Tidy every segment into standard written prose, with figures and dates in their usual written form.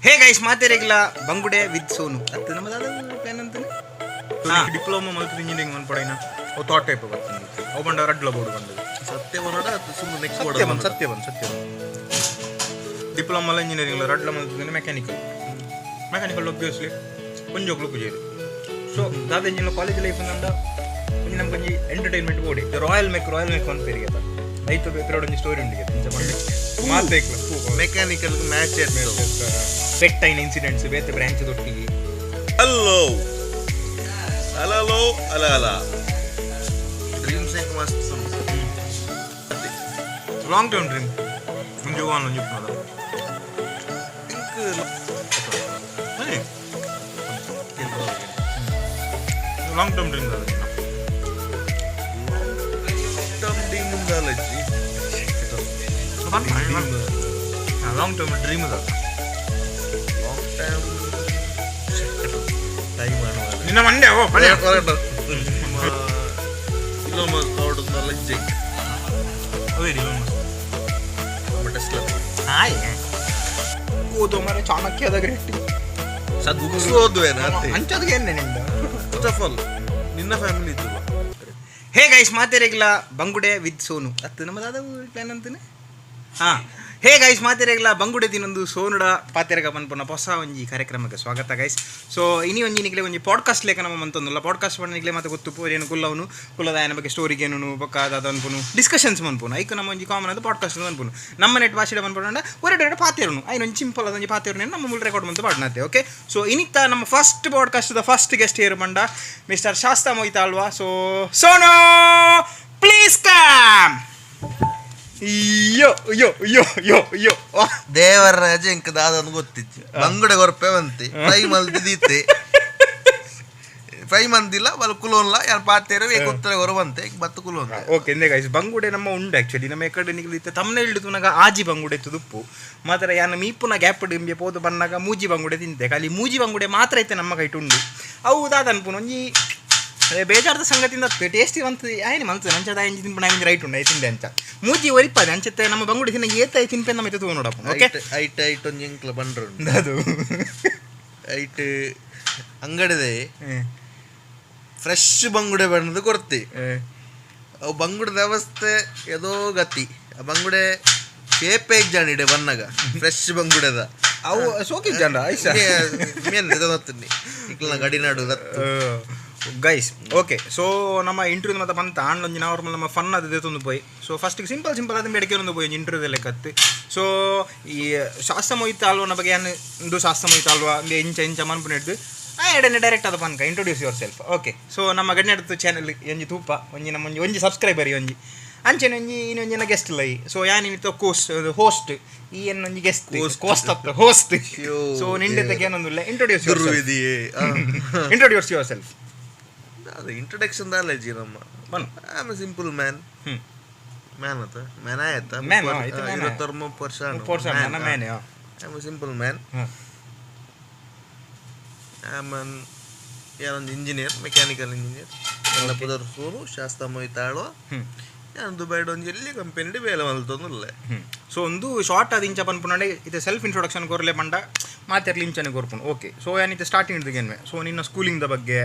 Hey guys, ಮಾತೆರೆಗ್ಲ ಬಂಗುಡೆ with Sonu ಅತ್ತು ನಮ್ಮ ದಾದ ಪ್ಲಾನ್ ಅಂತಾನೆ ಡಿಪ್ಲೊಮಾ ಮಲ್ತು ಇಂಜಿನಿಯರಿಂಗ್ ಮನ್ಪಡೈನ ಅವು ಥಾಟ್ ಟೈಪ್ ಬರ್ತದೆ. ಅವು ಬಂಡ ರಡ್ಲ ಬೋರ್ಡ್ ಬಂದದ್ದು. ಸತ್ಯ ಬನ್ನಡ ಸುಮ್ಮನೆ ನೆಕ್ಸ್ಟ್. ಸತ್ಯ ಬಂದು, ಸತ್ಯ ಬಂದು, ಸತ್ಯ ಬಂದು. ಡಿಪ್ಲೊಮಾ ಇಂಜಿನಿಯರಿಂಗ್ ರಡ್ಲ ಮಲ್ತದೆ. ಮೆಕ್ಯಾನಿಕಲ್, ಮೆಕ್ಯಾನಿಕಲ್ ಒಬ್ವಿಯಸ್ಲಿ ಒಂಜೋಕ್ಲು ಪೂಜೆರು. ಸೊ ದಾದ ಇಂಜಿನ ಕಾಲೇಜ್ ಲೈಫ್ ಅಂದ ಒಂಜಿ ನಮ್ಗೆ ಒಂಜಿ ಎಂಟರ್ಟೈನ್ಮೆಂಟ್ ಬೋಡಿ. ರಾಯಲ್ ಮೆಕ್, ರಾಯಲ್ ಮೆಕ್ ಒಂದು ಪೇರಿಗೆ ಐತು ಬೇರೆ ಒಂಜಿ ಸ್ಟೋರಿ ಉಂಡಿಗೆ ಇಂಚ ಪಂಡೆ ಮಾತೇಕ್ಲ. Mechanical match. ಸೆಟ್ ಐನ್ ಇನ್ಸಿಡೆಂಟ್ಸ್ ಬೇತೆ ಬ್ರಾಂಚ್ ದೊಟ್ಟಿಗೆ. ಹಲೋ, ಅಲೋ, ಅಲ ಅಲ, ಡ್ರೀಮ್ಸ್ ಹೆಂಗ್ ಮಸ್ತ್. ಲಾಂಗ್ ಟರ್ಮ್ ಡ್ರೀಮ್ ಒಂಜಿ ಒನ್ ಒಂಜಿ ಉಪ್ಪುನದ. ಥಿಂಕ್. ಲಾಂಗ್ ಟರ್ಮ್ ಡ್ರೀಮ್ ದಾದ? ಟರ್ಮ್ ಡ್ರೀಮ್ ಉಂದಾಲಜ್ಜಿ. ಲಾಂಗ್ ಟರ್ಮ್ ಡ್ರೀಮ್ ದಾದ? Long time time. ನಿನ್ನ ಮಂಡೆ ಓ ಪಲ್ಯ. ಇಲೋನ್ ಮಸ್ಕ್ ಅವಡೊಂದು ಲಜ್ಜೆ. ಅವೇ ಇಲೋನ್ ಮಸ್ಕ್. ನಮ್ಮ ಟೆಸ್ಲಾ. ಹಾಯ್ ಓದೋ ಮಾರೆ, ಚಾಣಕ್ಯದ ಗ್ರೇಟ್. ಬುಕ್ಸ್ ಓದುವೇನ ಅತ್ತೆ? ಅಂಚದಿಗೆ ಏನೇ ನಿಂದ? ಫಸ್ಟ್ ಆಫ್ ಆಲ್ ನಿನ್ನ ಫ್ಯಾಮಿಲಿ ಇತ್ತು. ಹೇ ಗೈಸ್, ಮಾತೆರೆಗ್ಲ ಬಂಗುಡೆ ವಿತ್ ಸೋನು ಅತ್ತು ನಮ್ಮ ದಾದ ಪ್ಲಾನ್ ಅಂತಾನೆ. ಹಾ, ಹೇ ಗೈಸ್, ಮಾತೆರೆಗ್ಲ ಬಂಗುಡೆ ತಿನ್ನೊಂದು ಸೋನುಡ ಪಾತೆರಗ ಪನ್ಪುನ ಹೊಸ ಒಂಜಿ ಕಾರ್ಯಕ್ರಮಕ್ಕೆ ಸ್ವಾಗತ ಗೈಸ್. ಸೊ ಇನಿ ಒಂಜಿ ನಿಕ್ಲೆ ಒಂಜಿ ಪಾಡ್ಕಾಸ್ಟ್ ಲೇಖ ನಮ್ಮ ಮಂತೊಂದುಲ್ಲ. ಪಾಡ್ಕಾಸ್ಟ್ ಪಂಡ ನಿಕ್ಲೆ ಮತ್ತೆ ಗೊತ್ತು, ಏನು ಕುಲ್ಲವನು ಕುಲ್ಲದಾಯನ ಬಗ್ಗೆ ಸ್ಟೋರಿಗೆ ಏನು ಬೊಕ್ಕ ದಾದ ಅನ್ಪುನು, ಡಿಸ್ಕಷನ್ಸ್ ಮನ್ಪುನು. ಐಕ್ ನಮ್ಮ ಒಂಜಿ ಕಾಮನ್ ಅದು ಪಾಡ್ಕಾಸ್ಟ್ ಅನ್ಪುನು. ನಮ್ಮ ನೆಟ್ ಭಾಷೆ ಮನ್ಪುಂಡ ಒರಡು ಎರಡು ಪಾತೆರುನು ಐನ್ ಒಂಜಿ ಸಿಂಪಲ್ ಅದೊಂಜಿ ಪಾತೆರುನು ನಮ್ಮ ಮೂಲ ರೆಕಾರ್ಡ್ ಮಂತು ಪಾಡ್ನತೆ. ಓಕೆ, ಸೊ ಇನಿತ್ತ ನಮ್ಮ ಫಸ್ಟ್ ಪಾಡ್ಕಾಸ್ಟ್ ಫಸ್ಟ್ ಗೆಸ್ಟ್ ಏರು ಪಂಡ ಮಿಸ್ಟರ್ ಶಾಸ್ತಾ ಮೊಯ್ತಾ ಅಲ್ವಾ? ಸೊ ಸೋನು, ಪ್ಲೀಸ್ ಕಮ್. ಅಯ್ಯೋ ಅಯ್ಯೋ ಅಯ್ಯೋ ಅಯ್ಯೋ ಅಯ್ಯೋ. ದೇವರ ರಾಜ, ಇಂಕ ದಾದನ್ ಗೊತ್ತಿತ್ತು. ಬಂಗುಡೆ ಕೊರ್ಪೆ ಬಂತಿ, ಫ್ರೈ ಮಲ್ದಿದ್ದೀತೆ. ಫ್ರೈ ಮಂದಿಲ್ಲ ಬಲ್ ಕುಲೋನ್ಲ ಯಾರು ಪಾತೇರು ಉತ್ತರ ಕೊರ ಬಂತೆ ಬತ್ತು ಕುಲೋನ್. ಓಕೆ, ಇಂದೇ ಗೈಸ್, ಬಂಗುಡೆ ನಮ್ಮ ಉಂಡು. ಆಕ್ಚುಲಿ ನಮ್ಮ ಎಕಡೆ ನಿಗಲಿತ್ತೆ ತಮ್ಮನೆ ಹಿಡಿದು ಆಜಿ ಬಂಗುಡೆ ತುದುಪ್ಪು ಮಾತ್ರ. ಯಾನ ಮೀಪುನ ಗ್ಯಾಪ್ ಇಂಬೆ ಪೋದು ಬನ್ನಾಗ ಮೂಜಿ ಬಂಗುಡೆ ತಿಂತೆ. ಖಾಲಿ ಮೂಜಿ ಬಂಗುಡೆ ಮಾತ್ರ ಐತೆ ನಮ್ಮ ಕೈಟು ಉಂಡು. ಅವು ದಾದ ಅನ್ಪುನು ಒಂಜಿ ಅದೇ ಬೇಜಾರದ ಸಂಗತಿಯಿಂದ ಟೇಸ್ಟಿ ಬಂತು. ಆಯ್ನ ಮಲ್ತು ನಂಚದ ಇಂಜಿ ತಿನ್ಪುನ ಇಂಜಿ ರೈಟ್ ಉಂಡು. I ತಿಂದೆ ಅಂಚ ಮೂಜಿ ಒರಿಪಾದೆ ಅಂಚತ್ತೆ. ನಮ್ಮ ಬಂಗುಡೆ ತಿನ್ನ ಏತ ತಿನ್ಪೆ ನಮ್ಮ ತೂ ನೋಡಪ್ಪ. ಓಕೆ. ಐಟ್ ಐಟ್ ಒಂಜಿ ಎಂಕ್ಲ ಬಂಡ್ರು. ಅದು ಐಟ್ ಅಂಗಡಿದೆ ಫ್ರೆಶ್ ಬಂಗುಡೆ ಬಣ್ಣದ ಕೊರ್ತಿ. ಅವು ಬಂಗುಡೆ ವ್ಯವಸ್ಥೆ ಏದೋ ಗತಿ. ಆ ಬಂಗುಡೆ ಶೇಪೇ ಜಾಣಿಡೆ ಬನ್ನಗ ಫ್ರೆಶ್ ಬಂಗುಡೆದ. ಅವು ಸೋಕಿ ಜನ ಐಸ. ಮೇನ್ ಇದನ್ನತ್ತೀನಿ ಇಕ್ಲ ಗಡಿನಾಡು ದತ್ತು. ಗೈಸ್, ಓಕೆ, ಸೊ ನಮ್ಮ ಇಂಟರ್ವ್ಯೂ ಮತ್ತೆ ಬಂತ ಆಂಡ್ ನಾರ್ಮಲ್ ನಮ್ಮ ಫನ್ ಅದು ತಂದು ಪೋಯಿ. ಸೊ ಫಸ್ಟ್ ಸಿಂಪಲ್ ಸಿಂಪಲ್ ಅದು ಬೇಡಿಕೆ ಒಂದು ಪೋಯಿ ಇಂಟರ್ವ್ಯೂ ಲೆಕ್ಕತ್ತು. ಸೊ ಈ ಶಾಸ್ತ್ರ ಮೊಯ್ತ ಅಲ್ವ ಬಗ್ಗೆ ಇಂದು ಶಾಸ್ತ್ರ ಮೊಯ್ತ ಅಲ್ವಾ ಇಂಚ ಇಂಚ ಮನ್ಪು ನೆಡ್ದು ಆ ಎಡನೆ ಡೈರೆಕ್ಟ್ ಅದು ಪನ್ಕ introduce your self. Okay, so ನಮ್ಮ ಗಣ್ಯಡ್ತು ಚಾನಲ್ ಒಂಜಿ ತೂಪ ಒಂಜಿ ನಮ್ಮ ಒಂಜಿ ಒಂಜಿ ಸಬ್ಸ್ಕ್ರೈಬರ್ ಒಂಜಿ ಅಂಚೆನೆ ಒಂಜಿ ಇನ್ನೊಂಜಿ ಗೆಸ್ಟ್ ಇಲ್ಲ ಈ. ಸೊ ಯಾನ್ ಇನ್ನಿತ್ತ ಕೋಸ್ಟ್ ಹೋಸ್ಟ್ ಈ ಒಂಜಿ ಗೆಸ್ಟ್ ಕೋಸ್ಟ್ ಅತ್ತ ಹೋಸ್ಟ್. ಸೊ ನಿಂಡೆ ಏನೊಂದಿಲ್ಲ, ಇಂಟ್ರೊಡ್ಯೂಸ್ your ದುರ್ವಿಧಿಯೇ. Introduce your self. ಅದು ಇಂಟ್ರೊಡಕ್ಷನ್ ದಾಲೇಜಿ ನಮ್ಮ. ಬನ್. I am simple man. Man ಅತ ಮ್ಯಾನ್ ಆಯ್ತಾ? Man, ಆ, ಇತ್ತೆ man. 23 30 ವರ್ಷ. 30 ವರ್ಷ ನನ್ನ man. I am simple man. I am an ಯಾನೊಂದು engineer, mechanical engineer. ನನ್ನ ಪುದರ್ ಸೋನು ಶಾಸ್ತ್ರ ಮೊಯ್ತಾಳುವ. ಯಾನ್ ದುಬೈಡ್ ಒಂಜಿ ಎಲ್ಲಿ ಕಂಪನಿ ಬೇಲೆ ಮಲ್ತೊಂದುಲ್ಲೆ. ಸೊ ಒಂದು ಶಾರ್ಟ್ ಅದು ಇಂಚ ಪನ್ಪುನಂಡೆ ಇದು ಸೆಲ್ಫ್ ಇಂಟ್ರೊಡಕ್ಷನ್ ಕೊರ್ಲೆ ಪಂಡ ಮಾತೆರ್ಲಿ ಇಂಚನೆ ಕೊರ್ಪುನು. ಓಕೆ, ಸೊ ಯಾನಿತ್ತೆ ಸ್ಟಾರ್ಟಿಂಗ್ ಹಿಡ್ದು ಸೊ ನಿನ್ನ ಸ್ಕೂಲಿಂಗ್ದ ಬಗ್ಗೆ,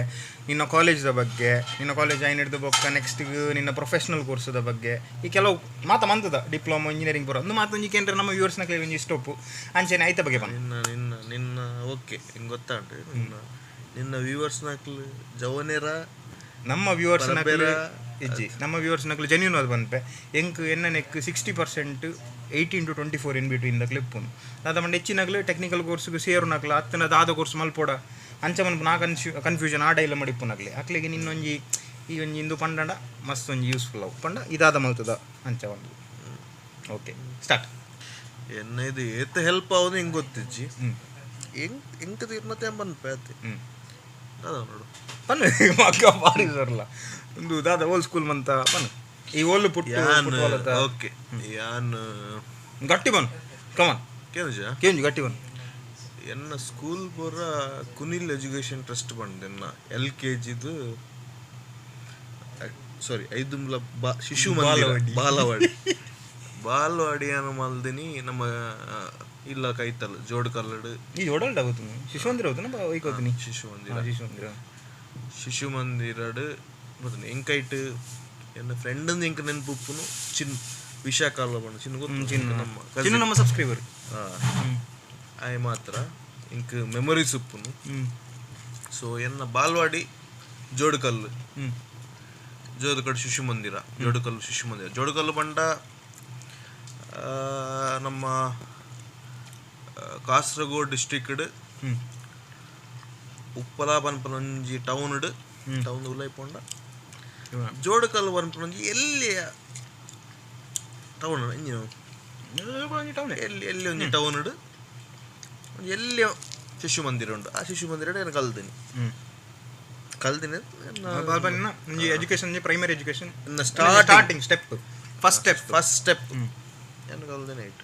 ನಿನ್ನ ಕಾಲೇಜ್ದ ಬಗ್ಗೆ, ನಿನ್ನ ಕಾಲೇಜ್ ಐನ್ ಹಿಡ್ದು ಬೊಕ್ಕ ನೆಕ್ಸ್ಟ್ ನಿನ್ನ ಪ್ರೊಫೆಷನಲ್ ಕೋರ್ಸ್ದ ಬಗ್ಗೆ ಈ ಕೆಲವು ಮಾತ ಮಂತದ ಡಿಪ್ಲೊಮಾ ಇಂಜಿನಿಯರಿಂಗ್ ಬರೋ ಒಂದು ಮಾತು ಒಂಜಿ ಕೇಂದ್ರ ನಮ್ಮ ವ್ಯೂವರ್ಸ್ನ ಒಂಜಿ ಸ್ಟೋಪು ಅಂಚೆನೆ ಐತ ಬಗ್ಗೆ ಪನ್. ನಿನ್ನ ನಿನ್ನ ನಿನ್ನ ಓಕೆ, ಹಿಂಗೆ ಗೊತ್ತಾಂಟು ನಿನ್ನ ನಿನ್ನ ವ್ಯೂವರ್ಸ್ ನಕ್ಲು ಜವನೇರ? ನಮ್ಮ ವ್ಯೂವರ್ಸ್ ಪರಬೇರ. ಇಜ್ಜಿ, ನಮ್ಮ ವ್ಯೂವರ್ಸ್ ನಕ್ಲು ಜೆನ್ಯೂನ್ ಅದು ಬಂದ್ಪೆ. ಎಂಕ್ ಎನ್ನ ನೆಕ್ 60% 18 to 24 in between the clip. ದಾದ ಮಂಡ ಹೆಚ್ಚಿನಗ್ಲು ಟೆಕ್ನಿಕಲ್ ಕೋರ್ಸ್ಗೆ ಸೇರುನಕ್ಲ ಅತ್ತನ ದಾದ ಕೋರ್ಸ್ ಮಲ್ಪೋಡ ಅಂಚ ಮನ್ಪು ನಾ ಕನ್ಫ್ಯೂಷನ್ ಆ ಡೈಲ ಮಡಿಪ್ಪುನಕ್ಲೆ ಅಕ್ಲೆಗೆ ನಿನ್ನೊಂಜಿ ಈ ಒಂಜಿ ಇಂದು ಪಂಡಂಡ ಮಸ್ತ್ ಒಂಜಿ ಯೂಸ್ಫುಲ್ ಅವು ಪಂಡ ಇದಾದ ಮಲ್ತದ ಅಂಚ ಒಂದು. Okay, start. ಎನ್ನ ಇದು ಏತ್ ಹೆಲ್ಪ್ ಆവുದು ಹಿಂಗೆ ಗೊತ್ತಿಜ್ಜಿ. ಹೆಂಗ್ ಎಂಕ್ ತೀರ್ನತೆ ಪನ್ಪೆ ಅತ್ತೆ. ಅದ ನೋಡು. ಪನ್ನು ಮಕ್ಕ ಬಾರಿ ಸರ್ಲ ಒಂದು ದಾದ ಓಲ್ಡ್ ಸ್ಕೂಲ್ ಮಂತ ಪನ್ನು ಈ ಓಲ್ಡ್ ಪುಟ್ಟು. ಯಾನ್ ಫುಟ್ಬಾಲ್. ಓಕೆ, ಯಾನ್ ಗಟ್ಟಿ ಬನ್, ಕಮನ್. ಕೇನುಜ? ಕೇಂಜು, ಗಟ್ಟಿ ಬನ್. ಎನ್ನ ಸ್ಕೂಲ್ ಪೂರ ಕುನಿಲ್ ಎಜುಕೇಶನ್ ಟ್ರಸ್ಟ್ ಬಂದೆನ್ನ. ಎಲ್ ಕೆ ಜಿದು, ಸಾರಿ, ಐದು ಬಾ ಶಿಶು ಮಂದಿರ. ಬಾಲವಾಡಿ. ಬಾಲವಾಡಿ, ಬಾಲವಾಡಿ ಅನ್ನು ಮಲ್ದಿನಿ ನಮ್ಮ ಇಲ್ಲ ಕೈತಲ್ ಜೋಡ್ ಕಲ್ಲಡ್. ಈ ಜೋಡಲ್ಡ ಗೊತ್ತು, ಶಿಶು ಮಂದಿರ ಹೋಗ್ತಾನ ಹೋಯ್ಕೋತೀನಿ. ಶಿಶು ಮಂದಿರ. ಶಿಶು ಮಂದಿರ. ಶಿಶು ಮಂದಿರಡ್ ಗೊತ್ತುಂಡು. ಎಂಕೈಟ್ ಎನ್ನ ಫ್ರೆಂಡ್ ಎಂಕ್ ನೆನಪು ಉಪ್ಪುನು ಚಿನ್ ವಿಶಾಖ ಪಂಡ ಚಿನ್ನ ಗೊತ್ತು. ಚಿನ್ನ. ನಮ್ಮ ಚಿನ್ನ ನಮ್ಮ ಸಬ್ಸ್ಕ್ರೈಬರ್. ಆಯ್ ಮಾತ್ರ ಎಂಕ್ ಮೆಮೊರೀಸ್ ಉಪ್ಪುನು. ಸೊ ಎನ್ನ ಬಾಲ್ವಾಡಿ ಜೋಡುಕಲ್ಲು, ಜೋಡುಕಲ್ಲು ಶಿಶು ಮಂದಿರ, ಜೋಡುಕಲ್ಲು ಶಿಶು ಮಂದಿರ. ಜೋಡುಕಲ್ಲು ಪಂಡ ನಮ್ಮ ಕಾಸರಗೋಡ್ ಡಿಸ್ಟ್ರಿಕ್ಟ್ ಉಪ್ಪಲ ಪನ್ಪನ ಒಂಜಿ ಟೌನ್, ಟೌನ್ ಉಲೈ ಪೋಂಡ ಜೋಡುಕಲ್ಲು ಪನ್ಪನ ಒಂಜಿ ಎಲ್ಲಿ ಟೌನ್ ಇಂಜಿನ ಟೌನ್. ಎಲ್ಲಿ ಎಲ್ಲಿ ಒಂಜಿ ಟೌನ್ ಒಂಜಿ ಎಲ್ಲಿ ಶಿಶು ಮಂದಿರ ಉಂಟು. ಆ ಶಿಶು ಮಂದಿರ ಏನು ಕಲ್ದಿನಿ ಕಲ್ದಿನಿ. ಒಂಜಿ education, primary education. Starting. Starting step, first step. First step ಏನು ಕಲ್ದಿನಿ ಐಟ್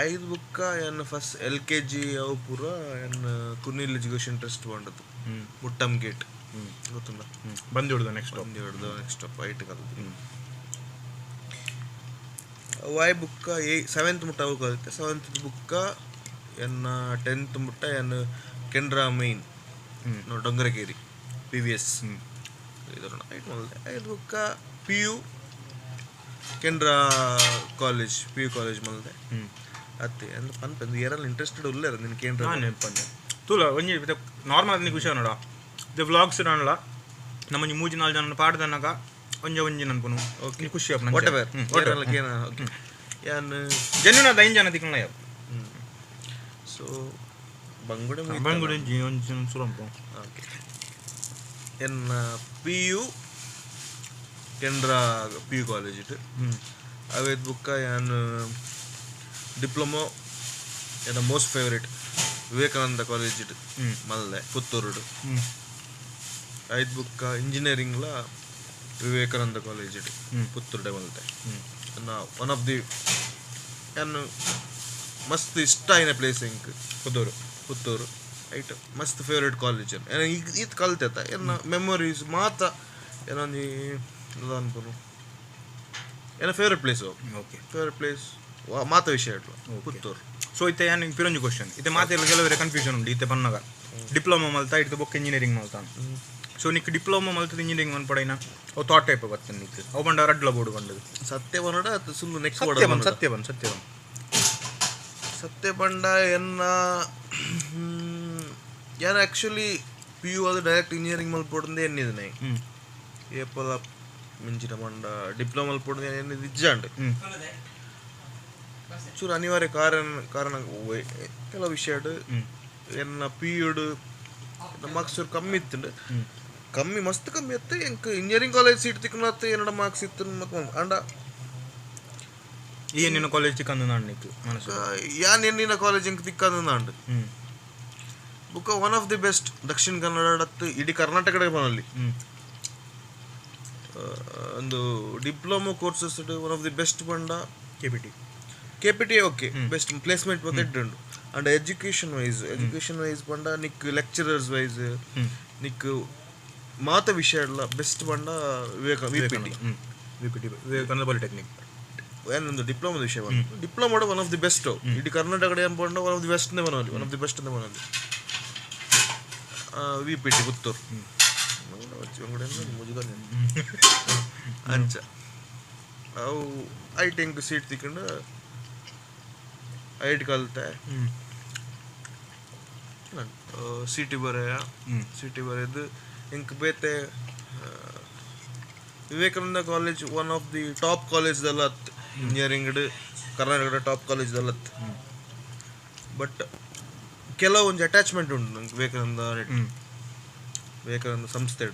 ಐದು ಬುಕ್ಕ. ಎನ್ನ ಫಸ್ಟ್ ಎಲ್ ಕೆ ಜಿ ಅವು ಪೂರ ಎನ್ನ ಕುನ್ನಿಲ್ ಎಜುಕೇಷನ್ ಟ್ರಸ್ಟ್ ಬಂಡದ್ದು, ಮುಟ್ಟಮ್ ಗೇಟ್ ಗೊತ್ತುಂಡ? ಬಂದು ನೆಕ್ಸ್ಟ್. ಒಂದು ಹಿಡ್ದು ನೆಕ್ಸ್ಟ್ ಸ್ಟೆಪ್ ಐಟ್ ಕಲ್ತು. ವಾಯ್ ಬುಕ್ಕ ಏ ಸೆವೆಂತ್ ಮುಟ್ಟ ಅವು ಕಲಿತೆ. ಸೆವೆಂತ್ ಬುಕ್ಕ ಎನ್ನ 10th ಮುಟ್ಟ ಎನ್ನ Canara main Dongarakeri P V S ಇದರ ಐಟ್ ಮಲ್ತೆ. ಐದು ಬುಕ್ಕ P U Canara college, P U college ಮಲ್ತೆ. ಅತ್ತೆ ಅಂದ್ರೆ ಪನ್ಪ ಏರಲ್ಲಿ ಇಂಟ್ರೆಸ್ಟೆಡ್ ಉಲ್ಲೇರ ನಿನ್ ಕೇಂದ್ರ? ನೆನಪಂಡೆ ತೂಲ ಒಂಜಿ ನಾರ್ಮಲ್ ನಿಕ್ ವಿಷಯ ನೋಡ. ದ ವ್ಲಾಗ್ಸ್ ನಾನ್ಲ ನಮ್ಮ ಒಂಜಿ ಮೂಜಿ ನಾಲ್ ಜನ ಪಾಡ್ದನಗ ಒಂಜಿ ಒಂಜಿ ನನ್ಪುನು ಓಕೆ ಖುಷಿ ಆಪುನ. What ever ಏರಲ್ಲ ಕೇನ ಯಾನ್. ಜೆನ್ಯೂನ್ ಅದ ಐನ್ ಜನ ತಿಕ್ಕಲ್ಲ ಯಾವ. ಸೊ ಬಂಗುಡೆ. ಬಂಗುಡೆ ಒಂಜಿ ಒಂಜಿ ಸುರಂಪು. ಓಕೆ, ಎನ್ನ P U Canara P U college it. ಅವೇದ್ ಬುಕ್ಕ ಯಾನ್ ಡಿಪ್ಲೊಮೊ ಎನ್ನ most favourite Vivekananda college it ಮಲ್ಲೆ ಪುತ್ತೂರುಡು. ಐದು ಬುಕ್ಕ ಇಂಜಿನಿಯರಿಂಗ್ಲ ವಿವೇಕಾನಂದ ಕಾಲೇಜ್ it ಪುತ್ತೂರುಡೆ ಮಲ್ತೆ. ಎನ್ನ ಒನ್ ಆಫ್ the ಯಾನ್ ಮಸ್ತ್ ಇಷ್ಟ ಆಯಿನ ಪ್ಲೇಸ್ ಎಂಕ್. ಪುತ್ತೂರು. ಪುತ್ತೂರು ಐಟ್ ಮಸ್ತ್ ಫೇವ್ರೇಟ್ ಕಾಲೇಜ್. ಈಗ ಈತ್ ಕಲ್ತೆತ ಎನ್ನ ಮೆಮೊರೀಸ್ ಮಾತ ಏನೊಂಜಿ ಅನ್ಪುನು ಎನ್ನ favourite place. Okay. Favourite place ಮಾತ ವಿಷಯ ಇಟ್ಲು ಪುತ್ತೂರು. ಸೊ ಇತ್ತೆ ಯಾನ್ ಪಿರೊಂಜಿ ಕ್ವಶನ್. ಇತ್ತೆ ಮಾತೆಲ್ಲ ಕೆಲವರೆ ಕನ್ಫ್ಯೂಷನ್ ಉಂಟು. ಇತ್ತೆ ಪನ್ನಗ ಡಿಪ್ಲೊಮಾ ಮಲ್ತಾ ಇತ್ತೆ ಬೊಕ್ಕ ಇಂಜಿನಿಯರಿಂಗ್ ಮಲ್ತಾ. ಸೊ ನಿಕ್ ಡಿಪ್ಲೊಮಾ ಮಲ್ತದ ಇಂಜಿನಿಯರಿಂಗ್ ಮನ್ಪಡೈನ ಅವು ಥಾಟ್ ಟೈಪ್ ಬರ್ತದೆ ನಿಕ್? ಅವು ಬಂಡ ರಡ್ಲ ಬೋರ್ಡು ಬಂಡದು. ಸತ್ಯ ಬನ್ನಡ ಅದು ಸುಳ್ಳು ನೆಕ್ಸ್ಟ್? ಸತ್ಯ ಬಂದ್, ಸತ್ಯ ಬಂದ್, ಸತ್ಯ ಬಂದ್. ಸತ್ಯ ಪಂಡ ಎನ್ನ ಯಾನ್ ಆಕ್ಚುಲಿ ಪಿ ಯು ಅದು ಡೈರೆಕ್ಟ್ ಇಂಜಿನಿಯರಿಂಗ್ ಮಲ್ಪೊಡಂದೆ ಎನ್ನಿದನೆ. ಏಪಲ ಮಿಂಚಿನ ಪಂಡ ಡಿಪ್ಲೊಮಾ ಮಲ್ಪೊಡಂದೆ ಎನ್ನಿದ್ ಇಜ್ಜಾಂಡ್. ಚೂರು ಅನಿವಾರ್ಯ ಕಾರಣ ಕಾರಣ ಕೆಲವು ವಿಷಯಡ್ ಎನ್ನ ಪಿ ಯುಡ್ ಮಾರ್ಕ್ಸ್ ಚೂರು ಕಮ್ಮಿ ಇತ್ತುಂಡು. ಕಮ್ಮಿ ಮಸ್ತ್ ಕಮ್ಮಿ ಇತ್ತು. ಎಂಕ್ ಇಂಜಿನಿಯರಿಂಗ್ ಕಾಲೇಜ್ ಸೀಟ್ ತಿಕ್ಕುನತ್ತು ಎನ್ನಡ ಮಾರ್ಕ್ಸ್ ಇತ್ತು ಮತ್ತೆ ಅಂಡ. ಈ ನಿನ್ನ ಕಾಲೇಜ್ ತಿಕ್ಕಂದು ನಾನು ನಿಕ್ ಮನಸ್ಸು. ಯಾನ್ ಎನ್ನಿನ ಕಾಲೇಜ್ ಎಂಕ್ ತಿಕ್ಕಂದು ನಾಂಡ್. ಬುಕ್ಕ one of the best Dakshina Kannada ಇಡೀ ಕರ್ನಾಟಕದ ಬನಲ್ಲಿ ಒಂದು diploma courses one of the best ಪಂಡ K P T. K P T okay, best placement ಮತ್ತೆ ಉಂಡು. And education wise ಪಂಡ ನಿಕ್ ಲೆಕ್ಚರರ್ಸ್ ವೈಸ್ ನಿಕ್ ಮಾತ ವಿಷಯ ಎಲ್ಲ ಬೆಸ್ಟ್ ಪಂಡ ವಿವೇಕ V P T. V P T, Vivekananda polytechnic. ಏನೊಂದು ಡಿಪ್ಲೊಮಾ ವಿಷಯ ಬಂತು. Diploma one of the best ಇಡೀ ಕರ್ನಾಟಕ ಏನ್ ಪಂಡ one of the best one of the best one V P T Puttur ಮುಜುಗರ ಅಂಚ. ಅವು ಐಟ್ ಎಂಕ್ ಸೀಟ್ ತಿಕ್ಕೊಂಡು ಐಟ್ ಕಲ್ತೆ. ಸಿ ಟಿ ಬರೆಯ. ಸಿ ಟಿ ಬರೆದು ಎಂಕ್ ಬೇತೆ Vivekananda college one of the top college ದಲ್ಲ ಅತ್ ಇಂಜಿನಿಯರಿಂಗ್ ಕರ್ನಾಟಕದ ಟಾಪ್ ಕಾಲೇಜ್ ದಲ್ಲ ಅತ್. ಬಟ್ ಕೆಲವೊಂದು ಅಟ್ಯಾಚ್ಮೆಂಟ್ ಉಂಟು ನಂಗೆ ವಿವೇಕಾನಂದ ವಿವೇಕಾನಂದ ಸಂಸ್ಥೆ.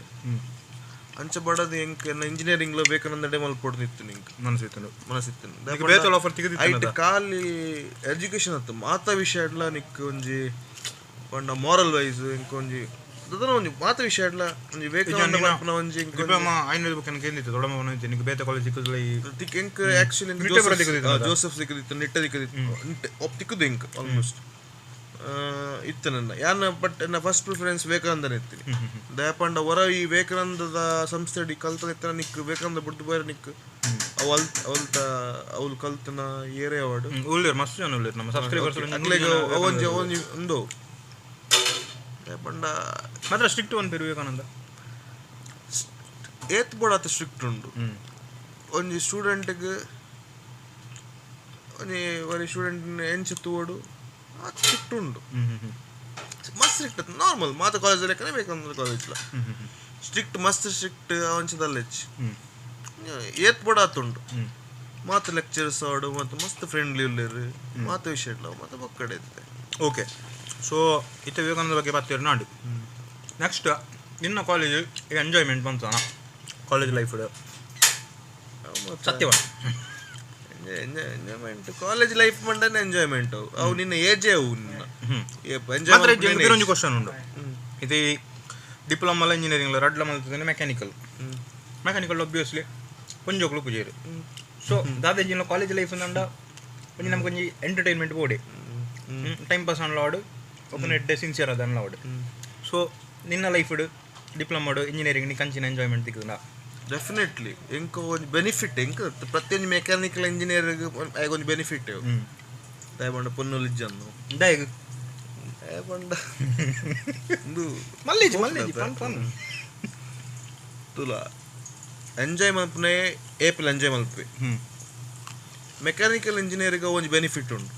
ಅಂಚ ಬಡದು ಎಂಕ್ ಎನ್ನ ಇಂಜಿನಿಯರಿಂಗ್ ವಿವೇಕಾನಂದ ಡೇ ಮಲ್ಪೊಡ್ದಿತ್ತು ನಿಂಕ್. ಮನಸ್ಸಿತ್ತು. ಮನಸ್ಸಿತ್ತು. ನಿಕ್ ಬೇತೆ ಆಫರ್ ತಿಕ್ಕದಿತ್ತು? ಐಟ್ ಖಾಲಿ ಎಜುಕೇಶನ್ ಅತ್ತು ಮಾತ ವಿಷಯ ಎಡ್ಲ ನಿಕ್ ಒಂಜಿ ಪಂಡ ಮಾರಲ್ ವೈಸ್ ಎಂಕ್ ಒಂಜಿ ದಾದನ ಒಂಜಿ ಮಾತ ವಿಷಯ ಎಡ್ಲ ಒಂಜಿ ವಿವೇಕಾನಂದ ಪನ್ಪುನ ಒಂಜಿ ಎಂಕ್ ಒಂಜಿ ಡಿಪ್ಲೊಮಾ ಐನೂರು ಬುಕ್ ಕೇಂದಿತ್ತು ದೊಡ್ಡ ಮಗನ ನಿಕ್ ಬೇತೆ ಕಾಲೇಜ್ ಸಿಕ್ಕುದಿಲ್ಲ ಈ ತಿಕ್ ಎಂಕ್ ಆಕ್ಚುಲಿ ನಿಟ್ಟೆ ಪೂರ ತಿಕ್ಕುದಿತ್ತು. ಜೋಸೆಫ್ ಸಿಕ್ಕದಿತ್ತು, ನಿಟ್ಟೆ ಸಿಕ್ಕದಿತ್ತು, ನಿಟ್ಟೆ ಒಪ್ ತಿಕ್ಕುದು ಎಂಕ್ ಆಲ್ಮೋಸ್ಟ್. ಇತ್ತು ನನ್ನ ಯಾನ ಬಟ್ ಎನ್ನ ಫಸ್ಟ್ ಪ್ರಿಫರೆನ್ಸ್ ವಿವೇಕಾನಂದನೇ ಇತ್ತೀನಿ. ದಯಪಂಡ ಹೊರ ಈ ವಿವೇಕಾನಂದದ ಸಂಸ್ಥೆ ಕಲ್ತದ ಇತ್ತ ನಿಕ್ ವಿವೇಕಾನಂದ ಬುಡ್ದು ಬೋರ ನಿಕ್ ಅವು ಅಲ್ತ ಅವಲ್ತ ಅವ್ಲು ಕಲ್ತನ ಏರೇ ಅವಾರ್ಡ್ ಉಳ್ಳೇರು ಮಸ್ತ್ ಜನ ಉಳ್ಳೇರು ನಮ್ಮ ಸಬ್ಸ್ಕ್ರೈಬರ್ಸ್. ಅಕ್ಲೆಗ್ ಅವೊಂಜಿ ಅವೊಂಜಿ ಉಂದು ದಯಪಂಡ ಮಾತ್ರ ಸ್ಟ್ರಿಕ್ಟ್ ಒನ್ ಪೇರು ವಿವೇಕಾನಂದ. ಏತ್ ಬೋಡಾತ ಸ್ಟ್ರಿಕ್ಟ್ ಉಂಡು. ಒಂಜಿ ಸ್ಟೂಡೆಂಟ್ಗ್ ಒಂಜಿ ಒರಿ ಸ್ಟೂಡೆಂಟ್ ಎಂಚ ತೂವೊಡು ಆತ್ ಸ್ಟ್ರಿಕ್ಟ್ ಉಂಡು. ಮಸ್ತ್ ಸ್ಟ್ರಿಕ್ಟ್ ನಾರ್ಮಲ್ ಮಾತ ಕಾಲೇಜ್ ಲೆಕ್ಕನೆ ವಿವೇಕಾನಂದ ಕಾಲೇಜ್ ಸ್ಟ್ರಿಕ್ಟ್ ಮಸ್ತ್ ಸ್ಟ್ರಿಕ್ಟ್ ಅಂಚದಲ್ಲೆಚ್ಚಿ ಏತ್ ಬೋಡಾತುಂಡು. ಮಾತ ಲೆಕ್ಚರ್ಸ್ ಆಡು ಮತ್ತು ಮಸ್ತ್ ಫ್ರೆಂಡ್ಲಿ ಉಲ್ಲೇರು ಮಾತ ವಿಷಯ ಇಲ್ಲ ಮಾತ ಬೊಕ್ಕಡೆ ಇತ್ತೆ. ಓಕೆ, ಸೊ ಇತ್ತ ವಿವೇಕಾನಂದ ಬಗ್ಗೆ ಬರ್ತೀರಿ ನಾಡು. ನೆಕ್ಸ್ಟ್ ನಿನ್ನ ಕಾಲೇಜ್ ಎಂಜಾಯ್ಮೆಂಟ್ ಬಂತನ ಕಾಲೇಜ್ ಲೈಫ್ ಸತ್ಯವ? ಎಂಜಾಯ್ಮೆಂಟ್ ಕಾಲೇಜ್ ಲೈಫ್ ಮಂಡನೆ ಎಂಜಾಯ್ಮೆಂಟ್ ಅವು ನಿನ್ನ ಏಜೇ ಅವು ನಿನ್ನ ಮಾತ್ರ ಬೇರೊಂಜಿ ಕ್ವಶನ್ ಉಂಡು. ಇದು ಡಿಪ್ಲೊಮಾ ಇಂಜಿನಿಯರಿಂಗ್ ರಡ್ಲ ಮಲ್ತದೆ ಮೆಕ್ಯಾನಿಕಲ್ ಮೆಕ್ಯಾನಿಕಲ್ ಒಬ್ವಿಯಸ್ಲಿ ಒಂಜೋಕ್ಲು ಪೂಜೇರು. ಸೊ ದಾದಾಜಿನ ಕಾಲೇಜ್ ಲೈಫ್ ಅಂದ ಒಂಜಿ ನಮ್ಗೆ ಒಂಜಿ ಎಂಟರ್ಟೈನ್ಮೆಂಟ್ ಬೋಡೆ ಟೈಮ್ ಪಾಸ್ ಅನ್ಲಾಡು ಒಬ್ಬನ ಎಡ್ಡೆ ಸಿನ್ಸಿಯರ್ ಅದ ಅನ್ಲಾಡು. ಸೊ ನಿನ್ನ ಲೈಫ್ ಡಿಪ್ಲೊಮಾಡು ಇಂಜಿನಿಯರಿಂಗ್ ನಿ ಕಂಚಿನ ಎಂಜಾಯ್ಮೆಂಟ್ ತಿಕ್ಕುಂಡ? ಡೆಫಿನೆಟ್ಲಿ ಎಂಕ ಒಂಜಿ ಬೆನಿಫಿಟ್ ಎಂಕ ಪ್ರತಿಯೊಂಜಿ ಮೆಕ್ಯಾನಿಕಲ್ ಇಂಜಿನಿಯರ್ ಒಂಜಿ ಬೆನಿಫಿಟ್ ದಯಪಂಡ ಪೊನ್ನುಲು ಇಜ್ಜನ್ನು ದಾಯಗ್ ದಯಪಂಡ ಉಂದು ಮಲ್ಲೇಜಿ ಮಲ್ಲೇಜಿ ಪನ್ ಪನ್ ತುಲ ಎಂಜಾಯ್ ಮಲ್ಪುನೆ ಏಪಲ್ ಎಂಜಾಯ್ ಮಲ್ಪೆ. ಮೆಕ್ಯಾನಿಕಲ್ ಇಂಜಿನಿಯರಿಂಗ್ ಒಂಜಿ ಬೆನಿಫಿಟ್ ಉಂಡು.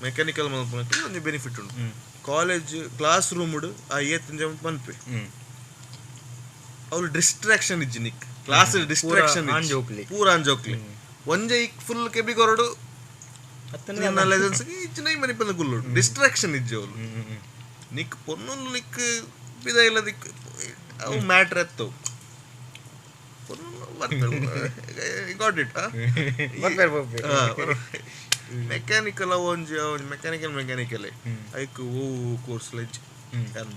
ಮೆಕ್ಯಾನಿಕಲ್ ಮಲ್ಪುನೆ ಒಂಜಿ ಬೆನಿಫಿಟ್ ಉಂಡು. ಕಾಲೇಜ್ ಕ್ಲಾಸ್ ರೂಮ್ ಆ ಏತ್ ಎಂಜಾಯ್ ಮನ್ಪೆ ಅವ್ಲು ಡಿಸ್ಟ್ರಾಕ್ಷನ್ ಇಜ್ಜಿ ನಿಕ್ ಕ್ಲಾಸ್ ಡಿಸ್ಟ್ರಾಕ್ಷನ್ ಪೂರ ಅಂಜೋಕ್ಲಿ ಒಂಜೆ ಫುಲ್ ಕೆಬಿ ಕೊರಡು ನಿನ್ನ ಲೆಸನ್ಸ್ ಇಜ್ಜಿನ ಮನಿಪಂದ ಗುಲ್ಲು ಡಿಸ್ಟ್ರಾಕ್ಷನ್ ಇಜ್ಜಿ ಅವ್ಲು ನಿಕ್ ಪೊನ್ನೊಂದು ನಿಕ್ ಪಿದ ಇಲ್ಲ ದಿಕ್ ಅವು ಮ್ಯಾಟ್ರ್ ಎತ್ತವು ಗಾಟ್ it. Mechanical ಒಂಜಿ ಮೆಕ್ಯಾನಿಕಲ್ ಮೆಕ್ಯಾನಿಕಲ್ ಐಕ್ ಓ ಕೋರ್ಸ್ ಇಜ್ಜಿ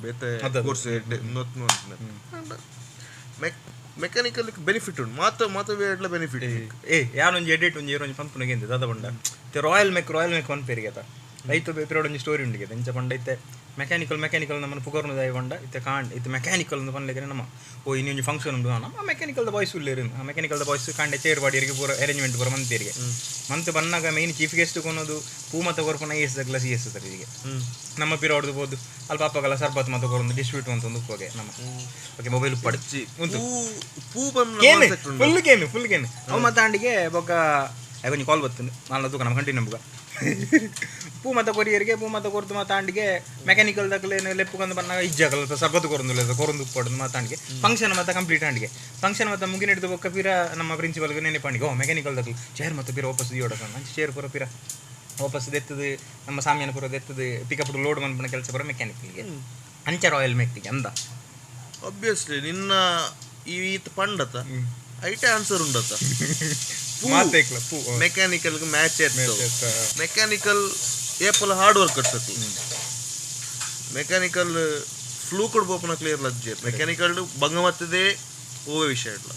ಬೇತೆ ಕೋರ್ಸ್ ಮೆಕ್ಯಾನಿಕಲ್ ಬೆನಿಫಿಟ್ ಉಂಟು ಮಾತ ಮಾತ ಎಡ್ಲ ಬೆನಿಫಿಟ್. ಏ ಯಾರೊಂಜಿ ಎಡಿಟ್ ಒಂಜಿ ಏರೊಂಜಿ ಪಂಪುನಗೆ ದಾದ ಪಂಡ ರಾಯಲ್ ಮೆಕ್ ರಾಯಲ್ ಮೆಕ್ ಒನ್ ಪೇರಿಗೆ ಆತ ರೈತ ಬೇಪಿರೋಡ್ ಒಂಜಿ ಸ್ಟೋರಿ ಉಂಡಿಗೆ ಎಂಚ ಪಂಡ ಇತ್ತೆ ಮೆಕ್ಯಾನಿಕಲ್ ಮೆಕ್ಯಾನಿಕಲ್ ನಮ್ಮನ್ನು ಪುಗರ್ನು ದಾಯ ಪಂಡ ಇತ್ತೆ ಕಾಂಡ್ ಇತ್ತೆ ಮೆಕ್ಯಾನಿಕಲ್ ಅಂತ ಪನ್ಲೆಗೆ ನಮ್ಮ ಓ ಇನ್ನೊಂಜಿ ಫಂಕ್ಷನ್ ಉಂಡು ನಮ್ಮ ಮೆಕ್ಯಾನಿಕಲ್ the boys ಉಲ್ಲೇರು ಆ ಮೆಕ್ಯಾನಿಕಲ್ the boys ಕಾಂಡೆ ಚೇರ್ ಬಾಡಿಯರಿಗೆ ಪೂರ ಅರೇಂಜ್ಮೆಂಟ್ ಪೂರ ಮಂತೇರಿಗೆ ಮಂತ್ ಬನ್ನಾಗ ಮೇನ್ ಚೀಫ್ ಗೆಸ್ಟ್ ಕೊನೋದು ಪೂ ಮತ ಕೊರ್ಪುನ ಎಸ್ ದಗ್ಲ ಸಿ ಎಸ್ ತರಿಗೆ ನಮ್ಮ ಪಿರೋಡ್ದು ಬೋದು ಅಲ್ಪ ಅಪ್ಪಗಲ ಸರ್ಬತ್ ಮತ ಕೊರೊಂದು ಡಿಸ್ಟ್ರಿಬ್ಯೂಟ್ ಅಂತ ಒಂದು ಉಪ್ಪಗೆ ನಮ್ಮ ಓಕೆ ಮೊಬೈಲ್ ಉಪ್ಪಾಡು ಫುಲ್ ಗೇಮ್ ಫುಲ್ ಗೇಮ್ ಅವು ಮತ್ತಾಂಡಿಗೆ ಬೊಕ್ಕ ಒಂಜಿ ಕಾಲ್ ಬರ್ತದೆ ನಾನು ತೂಕ ನಮ್ಮ ಕಂಟಿನ್ಯೂ ಬುಗ ಪೂ ಮತ ಕೊರಿಯರಿಗೆ ಪೂ ಮತ ಕೊರ್ತು ಮಾತಾಂಡಿಗೆ ಮೆಕ್ಯಾನಿಕಲ್ ದಕ್ಕಲೇನು ಲೆಪ್ಪುಕಂದು ಬನ್ನಾಗ ಇಜ್ಜಾಗಲ್ಲ ಸರ್ಬತ್ತು ಕೊರೊಂದು ಕೊರೊಂದು ಉಪ್ಪಾಡು ಮಾತಾಂಡಿಗೆ ಫಂಕ್ಷನ್ ಮತ್ತೆ ಕಂಪ್ಲೀಟ್ ಆಂಡಿಗೆ ಫಂಕ್ಷನ್ ಮತ್ತೆ ಮುಗಿನಿಡ್ದು ಬೊಕ್ಕ ಪಿರ ನಮ್ಮ ಪ್ರಿನ್ಸಿಪಲ್ಗೆ ನೆನಪಾಂಡಿಗೆ ಓ ಮೆಕ್ಯಾನಿಕಲ್ ದಕ್ಕಲು ಚೇರ್ ಮತ್ತು ಪಿರ ವಾಪಸ್ ದಿಯೋಡಕ ಅಂಚೆ ಚೇರ್ ಪೂರ ಪಿರ ವಾಪಸ್ ದೆತ್ತದು ನಮ್ಮ ಸಾಮಿಯಾನ ಪೂರ ದೆತ್ತದು ಪಿಕಪ್ ಲೋಡ್ ಮನ್ಪುನ ಕೆಲಸ ಪೂರ ಮೆಕ್ಯಾನಿಕಲ್ಗೆ ಅಂಚ ರಾಯಲ್ ಮೆಕ್ತಿಗೆ ಅಂದ. ಆಬ್ವಿಯಸ್ಲಿ ನಿನ್ನ ಈತ ಪಂಡತ ಐಟೆ ಆನ್ಸರ್ ಉಂಡತ ಮೆಕ್ಯಾನಿಕಲ್ ಮ್ಯಾಚ್ ಮೆಕ್ಯಾನಿಕಲ್ ಏಪಲ್ ಹಾರ್ಡ್ ವರ್ಕರ್ಸ್ ಅಕ್ಲು ಮೆಕ್ಯಾನಿಕಲ್ ಫ್ಲೂ ಕೊಡ್ಬೋಪನ ಕ್ಲಿಯರ್ ಲಜ್ಜೆ ಮೆಕ್ಯಾನಿಕಲ್ ಬಂಗ ಮತ್ತದೇ ಓವೆ ವಿಷಯ ಇಡ್ಲ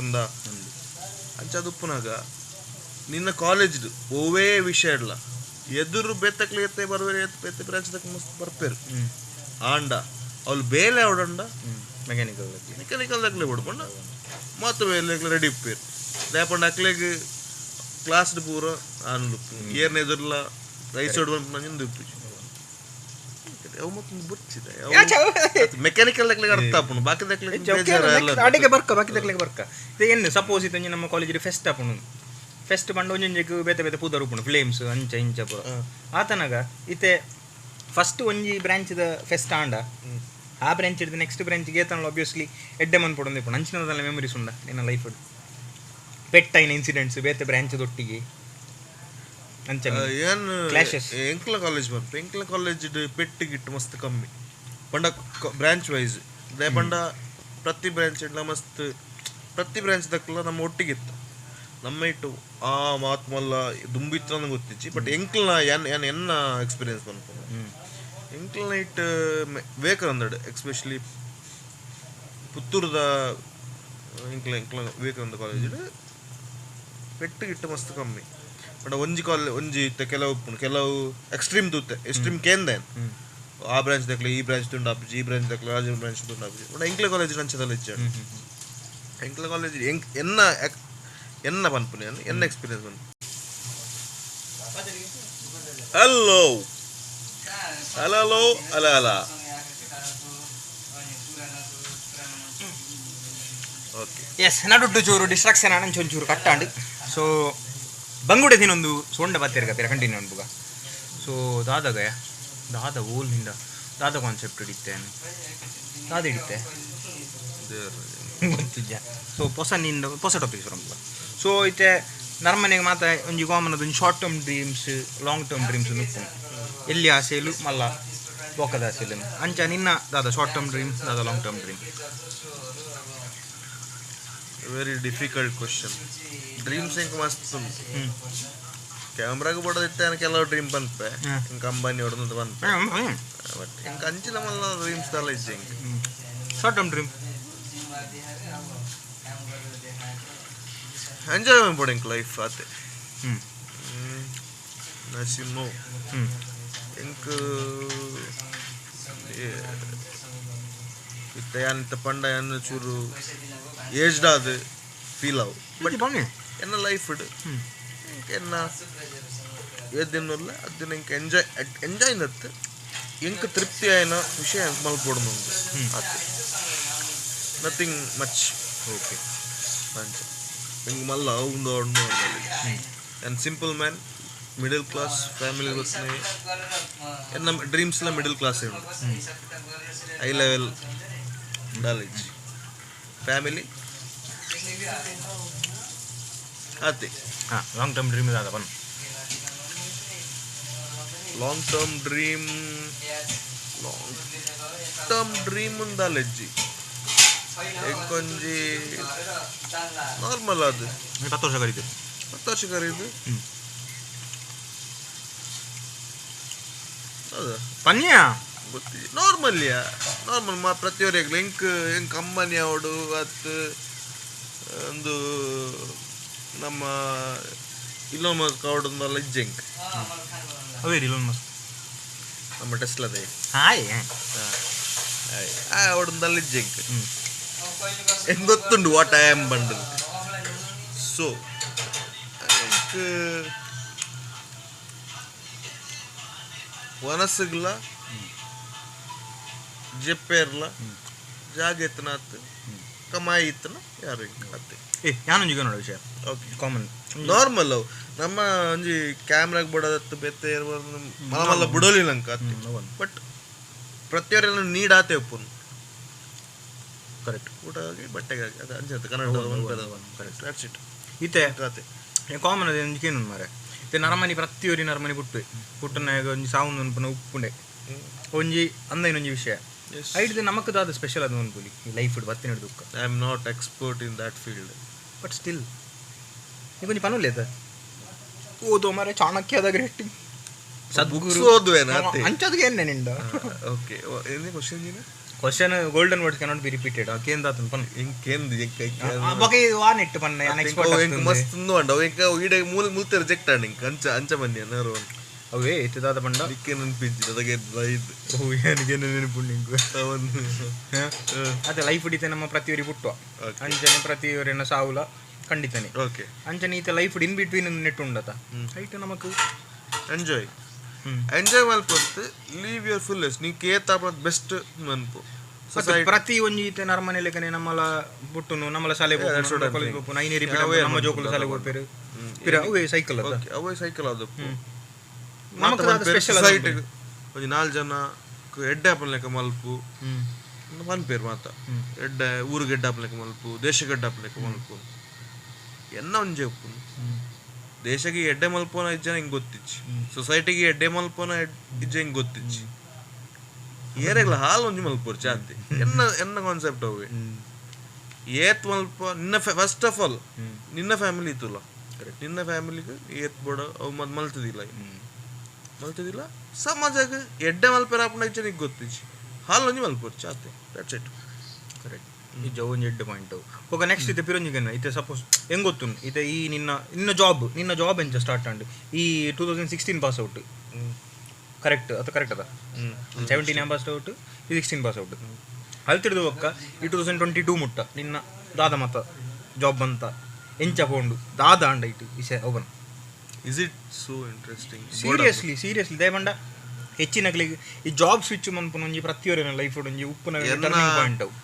ಅಂದ ಅಂಚ ಅದು ನಿನ್ನ ಕಾಲೇಜ್ ಓವೇ ವಿಷಯ ಇಡ್ಲ ಎದುರು ಬೇತಕ್ಲಿ ಎತ್ತೆ ಬರ್ಬೇರೆ ಬೇತೆ ಬ್ರಾಂಚ್ ತಕ್ಕ ಮಸ್ತ್ ಬರ್ಪೇರು ಆಂಡ ಅವ್ಲು ಬೇಲೆ ಅವಡಂಡ ಮೆಕ್ಯಾನಿಕಲ್ ಮೆಕ್ಯಾನಿಕಲ್ ದಕ್ಲೆ ಬಿಡ್ಪಂಡ ಮಾತು ಬೇಲೆ ರೆಡಿ ಇಪ್ಪೇರು ದಾಪಂಡ ಅಕ್ಲೆಗ್ ಕ್ಲಾಸ್ ಪೂರ ಆನ್ ಏರ್ನ ಎದುರ್ಲ ರೈಸ್ ಬಂದು ಇಪ್ಪುಜಿ ಅವು ಮತ್ತೊಂದು ಬುಚ್ಚಿದೆ ಮೆಕ್ಯಾನಿಕಲ್ ದಕ್ಲೆಗ್ ಅರ್ಥ ಆಪುಂಡು ಬಾಕಿ ದಕ್ಲೆಗ್ ಅಡಿಗೆ ಬರ್ಕ ಬಾಕಿ ದಕ್ಲೆಗ್ ಬರ್ಕ ಇದು ಏನು ಸಪೋಸ್ ಇತ್ತು ನಮ್ಮ ಕಾಲೇಜ್ ಫೆಸ್ಟ್ ಆಪುಂಡು ಫೆಸ್ಟ್ ಪಂಡ ಒಂಜೊಂಜಿಗ್ ಬೇತೆ ಬೇತೆ ಪೂದರ್ ಉಪ್ಪುಂಡು ಫ್ಲೇಮ್ಸ್ ಅಂಚ ಇಂಚ ಪೂರ ಆತನಾಗ ಇತ್ತೆ ಫಸ್ಟ್ ಒಂಜಿ ಬ್ರಾಂಚ್ದ ಫೆಸ್ಟ್ ಆಂಡ ಆ ಬ್ರಾಂಚ್ ಹಿಡಿದು ನೆಕ್ಸ್ಟ್ ಬ್ರಾಂಚ್ಗೆ ಏತನಲ್ಲ ಆಬ್ವಿಯಸ್ಲಿ ಎಡ್ಡೆ ಮನ್ಪೊಡೊಂದು ಇಪ್ಪುಂಡು ಅಂಚಿನದಲ್ಲ ಮೆಮೊರೀಸ್ ಉಂಡ ನಿನ್ನ ಲೈಫ್ ಪೆಟ್ಟಾಯಿನ ಇನ್ಸಿಡೆಂಟ್ಸ್ ಬೇತೆ ಬ್ರಾಂಚ್ ದೊಟ್ಟಿಗೆ ಅಂಚ ಏನು ಕ್ಲಾಶಸ್ ಎಂಕ್ಲ ಕಾಲೇಜ್ ಬರ್ಪ ಎಂಕ್ಲ ಕಾಲೇಜ್ ಪೆಟ್ಟು ಗಿಟ್ಟು ಮಸ್ತ್ ಕಮ್ಮಿ ಪಂಡ ಬ್ರಾಂಚ್ ವೈಸ್ ಪಂಡ ಪ್ರತಿ ಬ್ರಾಂಚ್ ಇಡ್ಲ ಮಸ್ತ್ ಪ್ರತಿ ಬ್ರಾಂಚ್ ದಕ್ಕಲ ನಮ್ಮ ಒಟ್ಟಿಗೆ ಇತ್ತು ನಮ್ಮ ಇಟ್ಟು ಆ ಮಾತು ಮಲ್ಲ ದುಂಬಿತ್ತು ನಂಗೆ ಗೊತ್ತಿಚ್ಚಿ ಬಟ್ ಎಂಕ್ಲನ ಎನ್ ಎನ್ನ ಎಕ್ಸ್ಪೀರಿಯನ್ಸ್ ಬಂದ್ಕೊಂಡು ಎಂಕ್ಲನ ಇಟ್ಟು ವಿವೇಕಾನಂದಡ್ ಎಕ್ಸ್ಪೆಷಲಿ ಪುತ್ತೂರ್ದ ಎಂಕ್ಲ ಎಂಕ್ಲ ವಿವೇಕಾನಂದ ಕಾಲೇಜ್ ಪೆಟ್ಟು ಗಿಟ್ಟು ಮಸ್ತ್ ಕಮ್ಮಿ ಬಟ್ ಒಂಜಿ ಕಾಲೇಜ್ ಒಂಜಿ ಇತ್ತೆ ಕೆಲವು ಉಪ್ಪುಂಡು ಕೆಲವು ಎಕ್ಸ್ಟ್ರೀಮ್ ತೂತೆ ಎಕ್ಸ್ಟ್ರೀಮ್ ಕೇಂದೇನ್ ಆ ಬ್ರಾಂಚ್ ದಕ್ಲೆ ಈ ಬ್ರಾಂಚ್ ತುಂಡಾಪುಜಿ ಈ ಬ್ರಾಂಚ್ ದಕ್ಲೆ ಆ ಬ್ರಾಂಚ್ ತುಂಡಾಪುಜಿ. ಬಟ್ ಎಂಕ್ಲೆ ಕಾಲೇಜ್ ಅಂಚದಲ್ಲ ಇಜ್ಜ. ಎಂಕ್ಲೆ ಕಾಲೇಜ್ ಎಂಕ್ ಎನ್ನ ಎನ್ನ ಪನ್ಪುನಿ ಎನ್ನ ಎಕ್ಸ್ಪೀರಿಯನ್ಸ್ ಪನ್ಪು. ಹಲೋ ಹಲೋ ಅಲ ಅಲ ಓಕೆ ಎಸ್ ನಡುಟ್ಟು ಚೂರು ಡಿಸ್ಟ್ರಾಕ್ಷನ್ ಆನಂಚ ಒಂಚೂರು ಕಟ್ಟಾಂಡ್. ಸೊ ಬಂಗುಡೆ ದಿನೊಂದು ಸೋಂಡ ಬತ್ತೆರ್ಗ ಪಿರ ಕಂಟಿನ್ಯೂ ಅನ್ಬುಗ. ಸೊ ದಾದಗಯ ದಾದ ಓಲ್ ನಿಂದ ದಾದ ಕಾನ್ಸೆಪ್ಟ್ ಹಿಡಿತೆ ದಾದ ಹಿಡಿತೆ ಗೊತ್ತಿಜ್ಜ. ಸೊ ಪೊಸ ನಿಂದ ಪೊಸ ಟಾಪಿಕ್ ಶುರು. ಸೊ ಇತ್ತೆ ನರಮನೆಗೆ ಮಾತ ಒಂಜಿ ಕಾಮನ್ ಒಂಜಿ short term dreams long term dreams ಉಪ್ಪುಂಡು. ಎಲ್ಲಿ ಆಸೆಲು ಮಲ್ಲ ಬೋಕದ ಆಸೆಲು ಅಂಚ ನಿನ್ನ ದಾದ ಶಾರ್ಟ್ ಟರ್ಮ್ ಡ್ರೀಮ್ ದಾದ long term dream? Very difficult question. Dreams ಎಂಕ್ ಮಸ್ತ್ ಕ್ಯಾಮ್ರಾಗ ಬಡದಿತ್ತೆ ಕೆಲವು ಡ್ರೀಮ್ ಪನ್ಪೆ ಇಂಕ ಅಂಬಾನಿ ಹೊಡೆದಂತ ಪನ್ಪೆ. ಬಟ್ ಇಂಕ ಅಂಚಿನ ಮಲ್ಲ ಡ್ರೀಮ್ಸ್ ದಾಲ ಇಜ್ಜಿ ಎಂಕ್. ಶಾರ್ಟ್ ಟರ್ಮ್ ಡ್ರೀಮ್ ಎಂಜಾಯ್ ಮಾಡ್ಬೋಡು ಎಂಕ್ ಲೈಫ್ ಆತೆ. ನಸಿಮೋ ಎಂಕ್ ಇತ್ತೆ ಯಾನ್ ಇತ್ತೆ ಪಂಡ ಯಾನ್ ಚೂರು ಏಜ್ಡ್ ಆದ್ ಫೀಲ್ ಆವು. ಬಟ್ ಎನ್ನ ಲೈಫ್ ಎಂಕ್ ಎನ್ನ ಏದಿನ ಅದಿನ ಎಂಕ್ ಎಂಜಾಯ್ ಎಂಜಾಯ್ ನತ್ತು ಎಂಕ್ ತೃಪ್ತಿ ಆಯಿನ ವಿಷಯ ಎಂಕ್ ಮಲ್ಪೊಡು ಆತೆ. Nothing much. Okay ಅಂಚ ಎಂಕ್ ಮಲ್ಲ ಅವು ಉಂದು and simple man middle class family ಗೊತ್ತನೆ. ಎನ್ನ ಡ್ರೀಮ್ಸ್ ಎಲ್ಲ ಮಿಡಲ್ ಕ್ಲಾಸ್ ಉಂಟು. ಹೈ ಲೆವೆಲ್ ನಾಲೆಜ್ ಫ್ಯಾಮಿಲಿ ಆತೆ. ಹಾಂ, ಲಾಂಗ್ ಟರ್ಮ್ ಡ್ರೀಮ್ ದಾದ ಬನ್? Long term dream, long term dream ಉಂದಾಲೆಜ್ಜಿ ಎಂಕೊಂಜಿ ನಾರ್ಮಲ್ ಅದು. 10 ವರ್ಷ ಕರೀತು. 10 ವರ್ಷ ಕರೀದು ಹೌದಾ? ಪನ್ಯ ಗೊತ್ತಿದೆ ನಾರ್ಮಲ್ಯಾ ನಾರ್ಮಲ್ ಮಾ ಪ್ರತಿಯೊರಿಗ್ಲ ಎಂಕ್ ಎಂಕ್ ಅಂಬಾನಿ ಆವಡು ಅತ್ ಒಂದು ನಮ್ಮ ಇಲೋನ್ ಮಸ್ಕ್ ಆವಡು ಅಂದಲ್ಲ ಇಜ್ಜೆ ಎಂಕ್. ಅವೇ ಇಲೋನ್ ಮಸ್ಕ್? ನಮ್ಮ ಟೆಸ್ಲಾದೆ. ಹಾಯ್. ಆವಡು ಇಜ್ಜೆ ಎಂಕ್. ಎಂಕ್ ಗೊತ್ತುಂಡು what I am bundle. So ಎಂಕ್ ವನಸುಗ್ಲ ಜೆಪ್ಪೇರ್ಲ ಜಾಗ ಇತ್ತನಾತ್ ಕಮಾಯಿ ಇತ್ತನ ಯಾರು ಅತ್ತೆ. ಏ ಯಾನೊಂಜಿ ನೋಡ ವಿಷಯ. ಓಕೆ. ಕಾಮನ್. ನಾರ್ಮಲ್ ಅವು ನಮ್ಮ ಒಂಜಿ ಕ್ಯಾಮ್ರಾಗ್ ಬಡದತ್ತು ಬೆತ್ತೆ ಮಲ್ಲ ಮಲ್ಲ ಬುಡೋಲಿ ನಂಕ ಅತ್ತೆ. ಬಟ್ ಪ್ರತಿಯೊರೆಲ್ಲ ನೀಡ್ ಆತೆ ಉಪ್ಪುನು. ಕರೆಕ್ಟ್. ಊಟಗಾಗಿ ಬಟ್ಟೆಗಾಗಿ ಅದು ಅಂಚೆ ಕನ್ನಡ. ಕರೆಕ್ಟ್. That's it. ಇತ್ತೆ ಆತೆ. ಕಾಮನ್ ಅದೇ ಒಂಜಿ ಕೇನು ಮಾರೆ. ಇತ್ತೆ ನರಮನಿ ಪ್ರತಿಯೊರಿ ನರಮನಿ ಪುಟ್ಟು ಪುಟ್ಟನಾಗ ಒಂಜಿ ಸಾವುಂದು ಅನ್ಪುನ ಉಪ್ಪುಂಡೆ ಒಂಜಿ ಅಂದೈನ ಒಂಜಿ ವಿಷಯ. ಐಡ್ದು ನಮಕ್ ದಾದ ಸ್ಪೆಷಲ್ ಅದು ಅನ್ಪುಲಿ ಈ ಲೈಫ್ ಬತ್ತಿನ ದುಃಖ? I am not expert in that field. But still ನೀ ಕೊಂಚ ಪನುಲೇತ ಓದೋ ಮಾರೆ ಚಾಣಕ್ಯದ ಗ್ರೇಟ್. ಬುಕ್ಸ್ ಓದುವೇನ ಅತ್ತೆ. ಅಂಚದಕ್ಕೆ ಏನೇ ನಿಂದ? ಓಕೆ, ಏನೇ question Jina? Question golden words cannot be repeated ಕೇಂದಾತನ್ ಪನ್. ಎಂಕೇಂದು ಎಂಕ? ಬೊಕ ವಾನ್ ಇಟ್ಟು ಪನ್ನ ಯಾನ್ ಎಕ್ಸ್ಪರ್ಟ್. ಎಂಕ್ ಮಸ್ತ್ ಉಂದು ಅಂಡ ಎಂಕ ಈಡೆ ಮೂಲ ಮುಲ್ತೆ ರಿಜೆಕ್ಟ್ ಆಂಡ್ ಎಂಕ್ ಅಂಚ ಅಂಚ ಬನ್ನಿ ಅನ್ನಾರು. ಅವೇ ಇತ್ತೆ ದಾದ ಪಂಡ? ನಿಕ್ಕೆ ನೆನ್ಪಿಜ್ಜಿ ಅದಕ್ಕೆ ಐದು. ಓ ಏನಕ್ಕೆ ನೆನಪುಂಡು ನಿಂಕು? ಅವನ್ ಅದೇ ಲೈಫ್ ಹಿಡಿತೆ ನಮ್ಮ ಪ್ರತಿಯೊರಿ ಪುಟ್ಟುವ ಅಂಚನೆ ಪ್ರತಿಯೊರಿನ ಸಾವುಲ ಖಂಡಿತನೆ. ಓಕೆ. ಅಂಚನೆ ಈತ ಲೈಫ್ ಇನ್ ಬಿಟ್ವೀನ್ ನೆಟ್ ಉಂಡತ ಐಟ್ ನಮಕ್ ಎಂಜಾಯ್ ಎಂಜಾಯ್ ಮಲ್ಪೊತ್ತು ಲೀವ್ your fullest ನೀ ಕೇತಾಪ ಬೆಸ್ಟ್ ಮನ್ಪು. ಪ್ರತಿ ಒಂಜಿ ಈತೆ ನರಮನೆ ಲೆಕ್ಕನೆ ನಮ್ಮಲ ಪುಟ್ಟುನು ನಮ್ಮಲ ಶಾಲೆ ಕಾಲೇಜ್ ಪೋಪುನು ಐನೇ ರಿಪೀಟ್ ನಮ್ಮ ಜೋಕುಲು ಶಾಲೆ ಪೋಪೆರು ಪಿರ ಅವೇ ಸೈಕಲ್ ಅದ. ಓಕೆ, ಅವೇ ಸೈಕಲ್ ಅದು. ನಮಕ್ ಸ್ಪೆಷಲ್ ಸೊಸೈಟಿ ಒಂಜಿ ನಾಲ್ ಜನ ಎಡ್ಡೆ ಆಪನ್ ಲೆಕ್ಕ ಮಲ್ಪು ಪನ್ಪೇರು ಮಾತ ಎಡ್ಡೆ ಊರಿಗೆ ಎಡ್ಡೆ ಆಪನ್ ಲೆಕ್ಕ ಮಲ್ಪು ದೇಶಕ್ಕೆ ಎಡ್ಡೆ ಆಪನ್ ಲೆಕ್ಕ ಮಲ್ಪು ಎನ್ನ ಒಂಜೆ ಉಪ್ಪುನು. ದೇಶಕ್ಕೆ ಎಡ್ಡೆ ಮಲ್ಪೋನ ಇಜ್ಜ ಹಿಂಗೆ ಗೊತ್ತಿಜ್ಜಿ, ಸೊಸೈಟಿಗೆ ಎಡ್ಡೆ ಮಲ್ಪೋನ ಇಜ್ಜ ಹಿಂಗೆ ಗೊತ್ತಿಜ್ಜಿ, ಏರೆಗ್ಲ ಹಾಲು ಒಂಜಿ ಮಲ್ಪೋರು ಚಾತಿ ಎನ್ನ ಎನ್ನ ಕಾನ್ಸೆಪ್ಟ್ ಅವೆ. ಏತ್ ಮಲ್ಪ ನಿನ್ನ ಫಸ್ಟ್ ಆಫ್ ಆಲ್ ನಿನ್ನ ಫ್ಯಾಮಿಲಿ ಇತ್ತಲ್ಲ ನಿನ್ನ ಫ್ಯಾಮಿಲಿಗೆ ಏತ್ ಬೋಡ ಅವು ಮತ್ ಮಲ್ತದಿಲ್ಲ ಮಲ್ತದಿಲ್ಲ ಸಮಾಜಕ್ಕೆ ಎಡ್ಡೆ ಮಲ್ಪೆರ ಆಪುನ ಇಜ್ಜ ನಿಂಗೆ ಗೊತ್ತಿಜ್ಜಿ ಹಾಲು ಒಂಜಿ ಮಲ್ಪೋರು ಚಾತೆ. That's it. Correct. ನಿಜ, ಒಂಜಿ ಎಡ್ಡೆ ಪಾಯಿಂಟ್. ಬೊಕ ನೆಕ್ಸ್ಟ್ ಇತ್ತೆ ಪಿರೊಂಜಿ ಕೇನ್ವೆ. ಇತ್ತೆ ಸಪೋಸ್ ಎಂಗ್ ಗೊತ್ತುಂಡು, ಇತ್ತೆ ಈ ನಿನ್ನ ನಿನ್ನ ಜಾಬ್ ನಿನ್ನ ಜಾಬ್ ಎಂಚ ಸ್ಟಾರ್ಟ್ ಆಂಡ್? ಈ 2016 ಪಾಸ್ ಔಟ್, ಕರೆಕ್ಟ್ ಅಥ? ಕರೆಕ್ಟ್ ಅದ? 17 ಪಾಸ್ ಔಟ್, ಈ 16 ಪಾಸ್ ಔಟ್. ಅಲ್ತಿಡ್ದು ಬೊಕ್ಕ ಈ 2022 ಮುಟ್ಟ ನಿನ್ನ ದಾದ ಮತ ಜಾಬ್ ಬಂತ, ಎಂಚ ಪೋಂಡು, ದಾದ ಆಂಡ ಇಟ್ಟು ವಿಷಯ open. Is it so interesting? Seriously, seriously. ದಯಪಂಡ ಹೆಚ್ಚಿನಕ್ಲೆಗ್ ಈ ಜಾಬ್ ಸ್ವಿಚ್ ಮನ್ಪುನ ಒಂಜಿ ಪ್ರತಿಯೊರಿನ ಲೈಫ್ ಒಂಜಿ ಉಪ್ಪುನ ಎನ್ನ ಟರ್ನಿಂಗ್ ಪಾಯಿಂಟ್ ಅವು.